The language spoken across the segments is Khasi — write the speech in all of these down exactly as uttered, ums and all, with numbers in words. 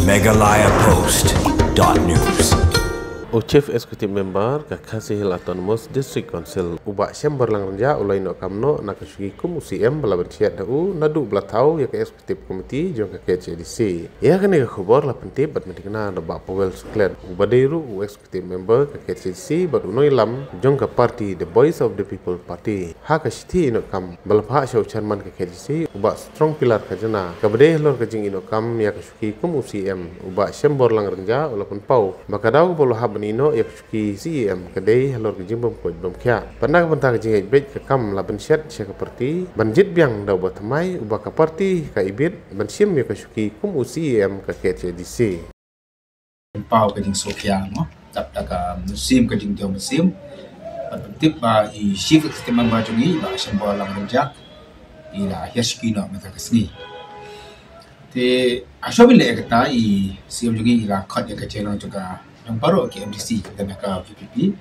Meghalaya Post dot news. U Chief Executive Member ka Khasi Hills Autonomous District Council, u Bah Shemborlang Rynjah, u la ïehnoh kam noh na ka shuki kum u C M ba la pynshitom da u naduh ba la thaw ïa ka Executive Committee jong ka K H A D C. Ïa kane ka khubor la pyntip bad mynta kane da u Bah Powell Suklet, uba dei ruh u Executive Member ka K H A D C bad u nongïalam jong ka party The Voice of the People Party. Ha ka shithi ïehnoh kam ba la phah sha u Chairman ka K H A D C, u Bah Strong Pillar Kharjana, kaba dei halor ka jingïehnoh kam ïa ka shuki kum u C M, u Bah Shemborlang Rynjah u la pynpaw ba ka daw kaba u la hap ban ïehnoh ïa ka shuki C E M ka dei halor ka jingbymkoit bymkhiah. Bad na ka bynta ka jingïaid beit ka kam la pynshet sha ka party ban jied biang da uba thymmai, uba ka party ka ibit ban shim ïa ka shuki kum u C E M ka K H A D C. Pynpaw ka jingsngewkhia mo, dap da ka mynsiem ka jingdew mynsiem. Bad pyntip ba i Chief Executive Member jong ngi, Bah Shemborlang Rynjah, i la hiar shuki noh mynta ka sngi. Te ha shuwa ban leh kata, i C M jong ngi i la khot ïa ka jinglong jong ka, jong baroh ki M D C kiba don ha ka V P P.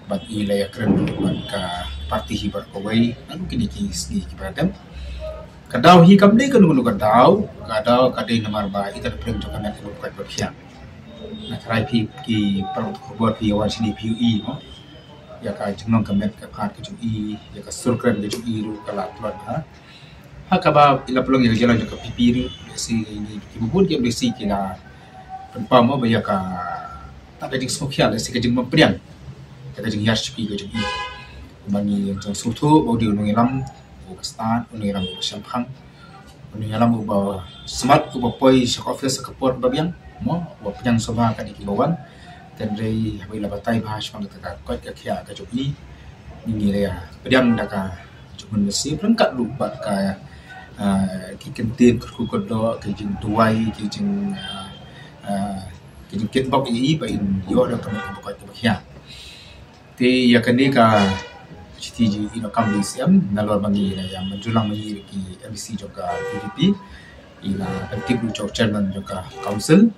Bad i la ïakren bad ka party hi baroh kawei naduh kine ki sngi kiba la dep. Ka daw hi kam dei kano kano ka daw, ka daw ka dei namar ba i dang pyrshang jong ka met kaba koit bad khiah. Nga tharai phi ki paralok khubor phi ïa wan shane phi ïohi mo, ïa ka jinglong ka met ka phad ka jong i, ïa ka sur kren ka jong i ruh ka la tlot ha. Ha kaba i la pynlong ïa ka jinglong jong ka P P ruh, lehse ngi ki bun ki M D C ki la pynpaw mo ba ïa ka, ta ka jingsngewkhia, lehse ka jingbym pdiang, ta ka jinghiar shuki ka jong i. Kumba ngi ïa jong sngewthuh ba u dei u nongïalam uba stad, u nongïalam uba shemphang, u nongïalam uba smat, uba poi sha ka office ha ka por ba biang mo, uba pdiang sngewbha kat kiba wan. Hynrei haba i la batai bha shaphang kata ka koit ka khiah ka jong i, ngi la ïa pdiang da ka jingmut mynsiem ryngkat ruh bad ka, ah, ki kyntien kyrkhu kyrdoh, ki jingduwai, ki jing, ah, ah, ki jingkitbok ïa i ba in ïoh da ka met kaba koit kaba khiah. Te ïa kane ka shithi jingïehnoh kam jong i C M, nalor ba ngi la ïa mynjur lang ma ngi ki M D C jong ka V P P, i la pyntip ruh sha u Chairman jong ka Council.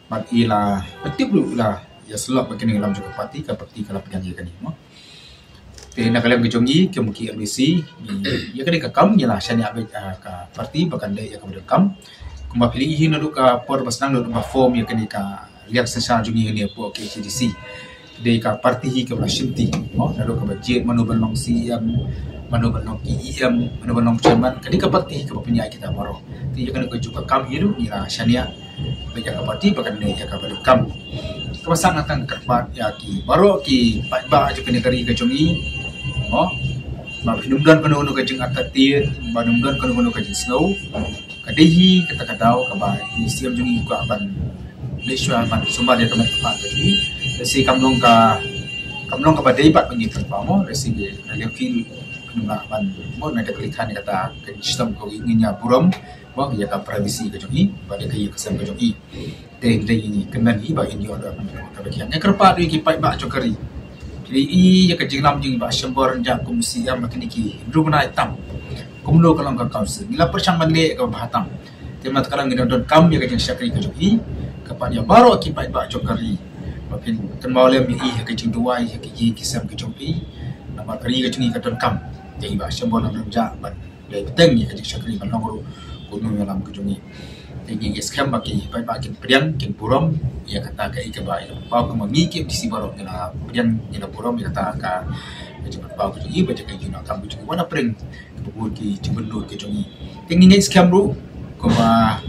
Bad i la pyntip ruh, i la ïa sylloh bad ki nongïalam jong ka party, ka party ka la pdiang ïa kane mo. Te na ka liang ka jong ngi kum ki M D C, ngi, ïa kane ka kam ngi la shaniah beit, ah, ka party ba kan leh ïa kaba donkam. Kumba phi la ïohi naduh ka por ba sdang, naduh ba form ïa kane ka liang synshar jong ngi hangne hapoh K H A D C, dei ka party hi kaba la shimti mo, naduh kaba jied mano ban long C E M, mano ban long P E M, mano ban long chairman, ka dei ka party hi kaba pynïaid kita baroh. Te ïa kane ka juh ka kam hi ruh ngi la shaniah beit ïa ka party ba kan leh ïa kaba donkam. Kaba sdang, nga tang kyrpad ïa ki baroh ki paidbah jong kane ka ri ka jong ngi mo, ba phin ym don kano kano ka jingartatien, ba phin ym don kano kano ka jingsngew. Ka dei hi kata ka daw kaba i C M jong ngi i kwah ban leh shuwa ban sumar ïa ka met ka phad ka jong i. Lehse kam long ka, kam long kaba dei pat ba ngi pynpaw mo, lehse na liang phi phin ym lah ban mo, na ka liang kata ka jingshitom ka, ngin ïa burom mo ïa ka privacy ka jong i bad ïa ka ïing ka sem ka jong i. Te hynrei ngi kynmaw hi ba in ïoh da kaba khiah. Nga kyrpad ïa ki paidbah jong ka ri, phi la ïohi ïa ka jinglam jong i Bah Shembor Rynjah kum C M, ba kine ki hynriew bnai tam kumno ka long ka council, ngi la pyrshang ban leh kaba bha tam. Te mynta ka dang ngi dang donkam ïa ka jingshakri ka jong i. Kyrpad ïa baroh ki paidbah jong ka ri ba phin kynmaw lem ïa i ha ka jingduwai, ha ka ïing ki sem ka jong phi. Namar ka ri ka jong i ka donkam ïa i Bah Shembor Rynjah ban leh bteng ïa ka jingshakri ban long ruh kum u nongïalam ka jong i. Te ngi ngeit skhem ba ki paidbah kin pdiang, kin burom ïa kata kaei kaba i la pynpaw. Kumba ngi ki M D C baroh ngi la pdiang, ngi la burom ïa kata ka, ka jingpynpaw ka jong i bad ïa ka jingïehnoh kam ka jong i, wat la pyrshang kaba bun ki jingmynnud ka jong i. Te ngi ngeit skhem ruh kumba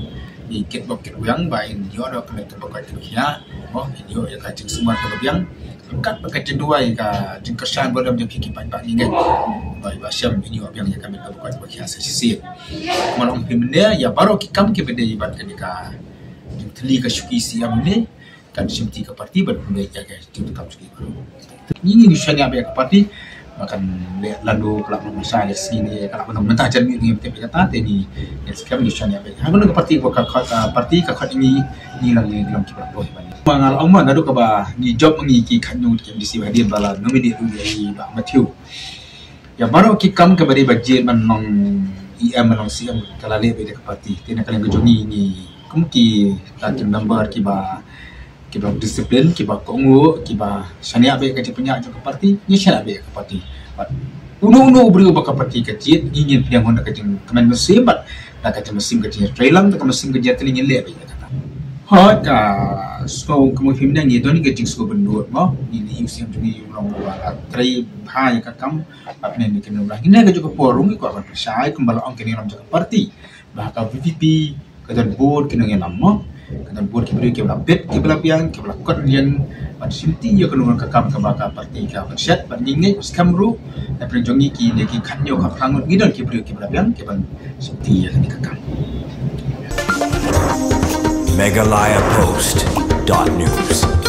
ngi kitbok kitweng ba in ïoh da ka met kaba koit kaba khiah mo, in ïoh ïa ka jingsumar kaba biang. Ryngkat bad ka jingduwai, ka jingkyrshan bor lem jong phi ki paidbah, ngi ngeit ba i Bah Shem in ïoh biang ïa ka met kaba koit kaba khiah sa shisien. Kumba long phi mynne, ïa baroh ki kam kiba dei bad kane ka jingthylli ka shuki C M ne, kan shimti ka party ban pynbeit ïa ka jingdonkam shuki baroh. Ngi ngi shaniah beit ïa ka party ba kan leh lano, ka lah ban long sha ïa sngi ne, ka lah ban long mynta jan miet, ngi tip ïa kata. Te ngi ngeit skhem ngi shaniah beit. Ha kano ka party ba ka khot, ah, party ka khot ngi, ngi la ngi long kiba poi ban. Ma nga la ong ma naduh kaba ngi jop ma ngi ki khadñiuh ki M D C ba hadien ba la nominate ruh ïa i Bah Matthew. Ïa baroh ki kam kaba dei ba jied ban long E M ban long C M ka la leh beit da ka party. Te na ka liang ka jong ngi, ngi kum kita ki member kiba, kiba disiplin, kiba kohnguh, kiba shaniah beit ka jingpynïaid jong ka party, ngi shaniah beit ka party. Bad uno uno u briew ba ka party ka jied, ngi ngin pdiang da ka jingkmen mynsiem bad da ka jingmynsiem ka jingïatreilang, da ka mynsiem ka jingïatreilang ngin leh beit ïa kata. Hooid, ka sngewbha kumno phim ne ngi don ka jingsngewbha bun mo. Ngi ni yu siam jong ngi yu long ba trei bha ïa ka kam. Hapdeng ngi kynnoh ba ngi ne ka jong ka por ngi kwah ban pyrshah kumba la ong kane lam jong ka party. Ba ka VPP ka don bun ki nongïalam mo. Ka don bun ki briew kiba la bit kiba la biang kiba la kot lian ban shimti ïa ka nongkam kaba ka party ka ban shet ban ngi ngi skhem ruh. Hapdeng jong ngi ki ne ki khat hynñiew khat phra ngut ngi don ki briew kiba la biang kiban shimti ïa kane ka kam. Meghalaya Post dot news.